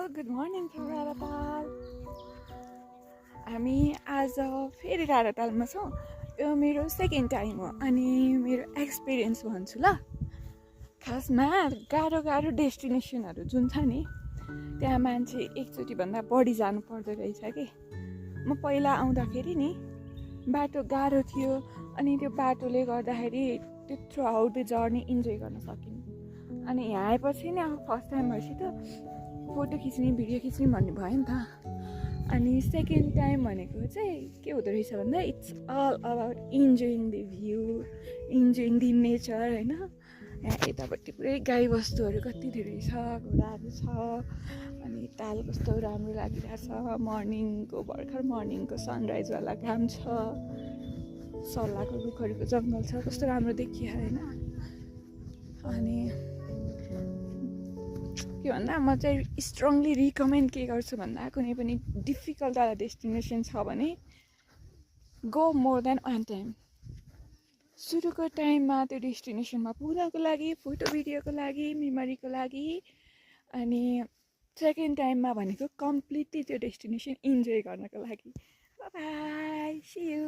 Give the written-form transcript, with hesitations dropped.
Good morning from राधाताल। हामी आज फेरि राधातालमा छौँ। यो मेरो सेकेन्ड टाइम हो अनि मेरो एक्सपिरियन्स भन्छु ल। खासमा गाह्रो गाह्रो डेस्टिनेसनहरू जुन छ नि त्यहाँ मान्छे एकचोटिभन्दा बढी जानु पर्दो रहेछ कि। म पहिला आउँदाखेरि नि बाटो गाह्रो थियो अनि त्यो बाटोले गर्दाखेरि त्यो through out the journey enjoy गर्न सकिनँ। अनि यहाँ आएपछि नि अब फर्स्ट टाइम भएपछि त फोटो खिच्ने भिडियो खिच्ने भन्ने भयो नि त। अनि सेकेन्ड टाइम भनेको चाहिँ के हुँदो रहेछ भन्दा it's all about enjoying the view, enjoying the nature होइन। यहाँ यतापट्टि पुरै गाईबस्तुहरू कति धेरै छ, घोडाहरू छ अनि ताल कस्तो राम्रो लागिरहेछ। मर्निङको भर्खर मर्निङको सनराइजवाला घाम छ, सल्लाहको रुखहरूको जङ्गल छ, कस्तो राम्रो देखियो होइन। अनि के भन्दा म चाहिँ स्ट्रङली रिकमेन्ड के गर्छु भन्दा कुनै पनि डिफिकल्ट वाला डेस्टिनेसन छ भने go more than one time. सुरुको टाइममा त्यो डेस्टिनेसनमा पुग्नको लागि, फोटो भिडियोको लागि, मेमोरीको लागि, अनि सेकेन्ड टाइममा भनेको कम्प्लिटली त्यो डेस्टिनेसन इन्जोय गर्नको लागि। Bye bye, see you.